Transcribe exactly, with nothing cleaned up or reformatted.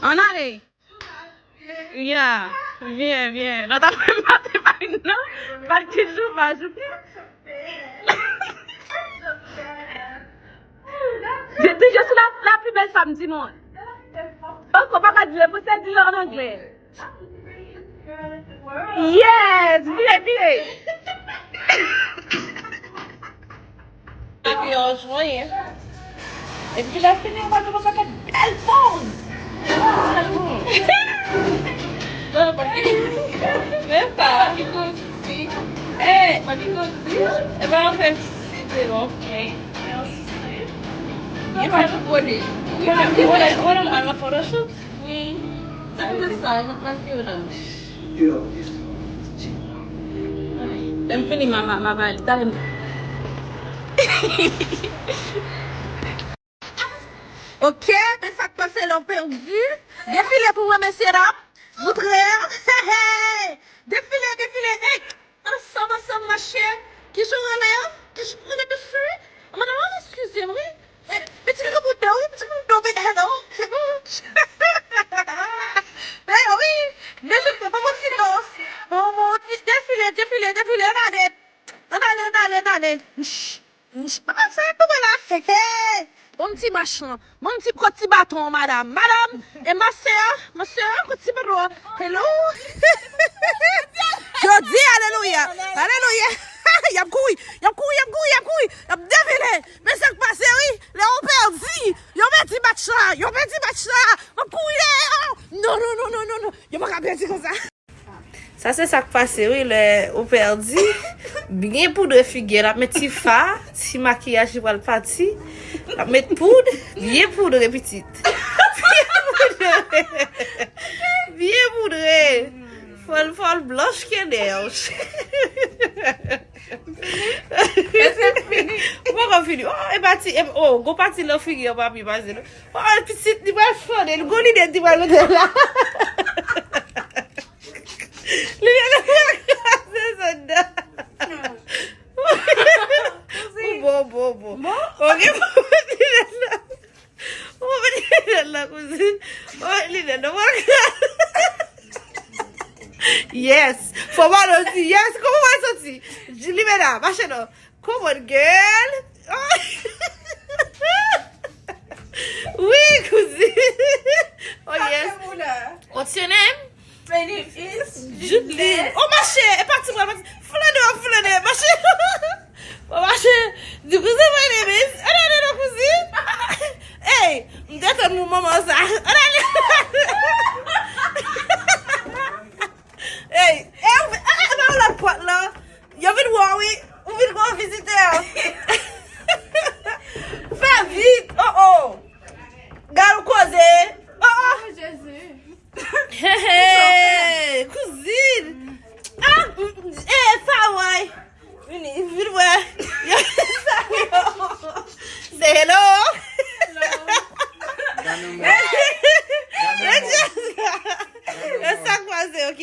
Ann ale. Ya, vyen, vyen. Nan ta fè maten pa vin nan. Pa di jou pa jou. Depi je suis la, la plus belle femme du monde. Ankò pa ka di le français, di le en anglais. Yes, vire, vire. Epi yo jwenn. Epi lè fini, ou pa jwenn yon pakèt bèl poz. Men pa. Eh, pa di konsi. Eh, pa di konsi. E pa yon fè ti de bon. Gen pa tout kote. Kote, kote, kote, al nan photoshoot. Wi. Sa ki sa, jan plas yo la. Lè m fini, ma, ma, ma ba li. Talè m. Ok, men sa k pase lè w pèdi. Defile pou mwen, mesye dam. Moutre. Hey, hey. Defile, defile. Hey. Ansanm, ansanm, mache. Ki jan w rele a? Ki jan w rele, mesye? Madanm, eskize m, wi. Pitit moun bouda, wi, pitit moun bouda, men hello. Men wi, men se pa bon silans. Bon, bon, defile, defile, defile, ann ale. Ann ale, ann ale, ann ale. Nch, nch, pa sa tou la. He, he. Bon ti mach lan. Bon ti kot ti baton an, madanm. Madanm, e masè a, masè a, kot ti baton an. Hello. Jodi, alelouya. Alelouya. Y ap kouri, y ap kouri, y ap kouri, y ap kouri. Y ap defile. Men sa k pase, wi. Lè yo pèdi, yo pèdi match la, yo pèdi match la. M ap kouri dèyè yo. Non, non, non, non, non, non. Yo pa ka pèdi konsa. Sa se sa k pase, wi, lè ou pèdi. Byen poudre figi a, l ap met ti fa, ti makiyaj li pral pati. L ap met poud, byen poudre, pitit. Byen poudre. Byen poudre. Fò l, fò l blanch ke nèj. Èske l fini? Ou poko fini. Oh, e pati, e, oh, gwo pati nan figi an pa byen pase, non. Oh, pitit, li pral fane, li gwo lide, li pral mete la. Li mete la kraze zòn nan. Bon, bon, bon. Ok, bon, bon, bon. Ou met linèt la, kouzin. Ou met linèt la. Yes. Fò w ale di yes. Kòman w santi? Limena, mache non. Come on, girl. Wi, kouzin. Oh, yes. What's your name? My name is Judeline. Oh, mache, e pati mwen, pati. Flane, flane, mache. Bon, mache. Di kouzin, my name is. Ah, non, non, non, kouzin. Hey, m te tann pou moman sa.